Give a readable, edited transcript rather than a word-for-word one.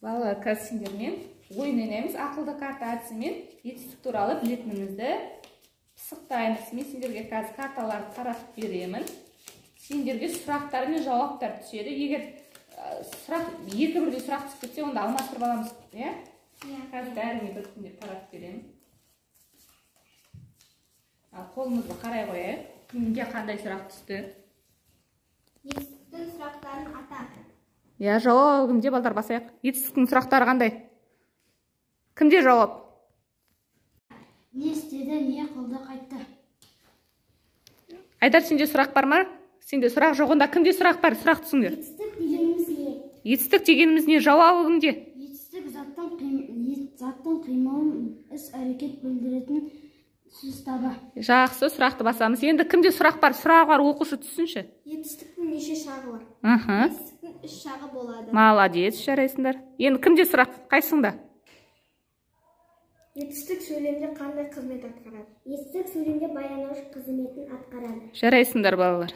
Балалар, қазір сендермен ойын ойнаймыз. Ақылды карта әдісімен етістік туралы білетінімізді пысықтаймыз. Мен сендерге қазір карталарды таратып беремін. Сендерге сұрақтар мен жауаптар түседі. Егер сұрақ екі бірдей сұрақ түсіп кетсе, онда алмастырып аламыз, иә? Иә. Қазір бәріне біртіндеп таратып беремін. Ал қолымызды қарай қояйық. Кімге қандай сұрақ түсті? Етістіктің сұрақтарын ата. Иә, жауап кімде, балдар, басайық. Етістіктің сұрақтары қандай? Кімде жауап? Не істеді, не қылды, қайтты? Айдар, сенде сұрақ бар ма? Сенде сұрақ жоқ. Онда кімде сұрақ бар? Сұрақ түсіңдер. Етістік дегеніміз не? Етістік дегеніміз не? Жауабы кімде? Етістік заттың қимылын, іс әрекет білдіретін сөз табы. Жақсы, сұрақты басамыз. Енді кімде сұрақ бар? Сұрағы бар оқушы түссінші. Етістіктің неше шағы бар? Етістіктің үш шағы болады. Молодец, жарайсыңдар. Енді кімде сұрақ? Қайсыңда? Етістік сөйлемде қандай қызмет атқарады? Етістік сөйлемде баянауыш қызметін атқарады. Жарайсыңдар, балалар.